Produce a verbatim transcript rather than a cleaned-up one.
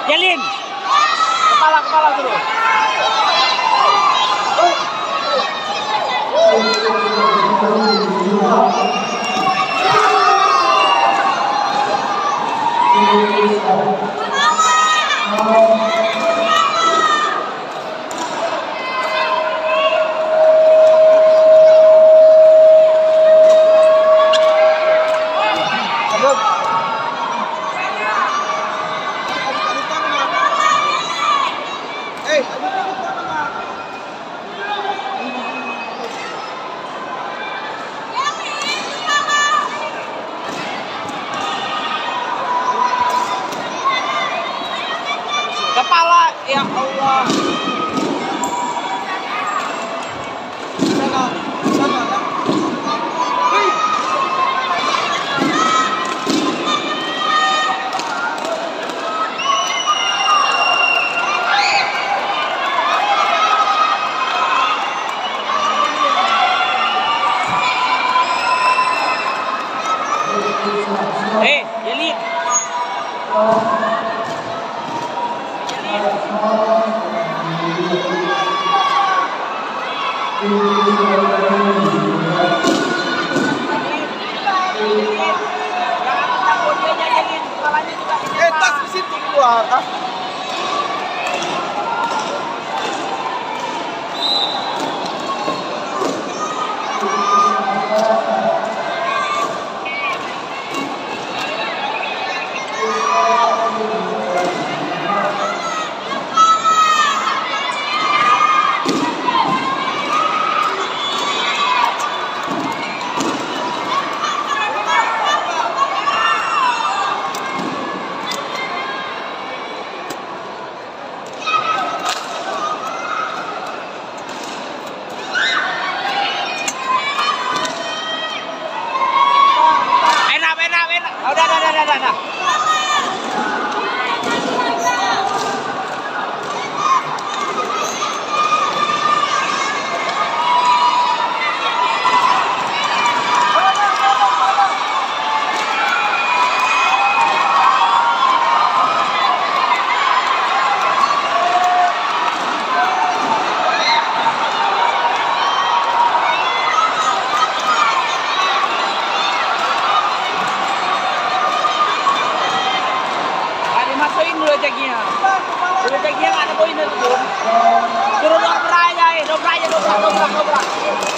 Jalin. Kepala, kepala dulu. Kepala, ya Allah. Sana, sana, ya. Hei. Eh, Jalil. Eh, tas di situ keluar, ah. Enak, enak, enak. Oh, dah, dah, dah, dah, dah, dah. Ada masukin dulu caginya. Dulu caginya ada poin itu. Suruh dobrak aja, eh. Dobrak aja, dobrak, dobrak, dobrak.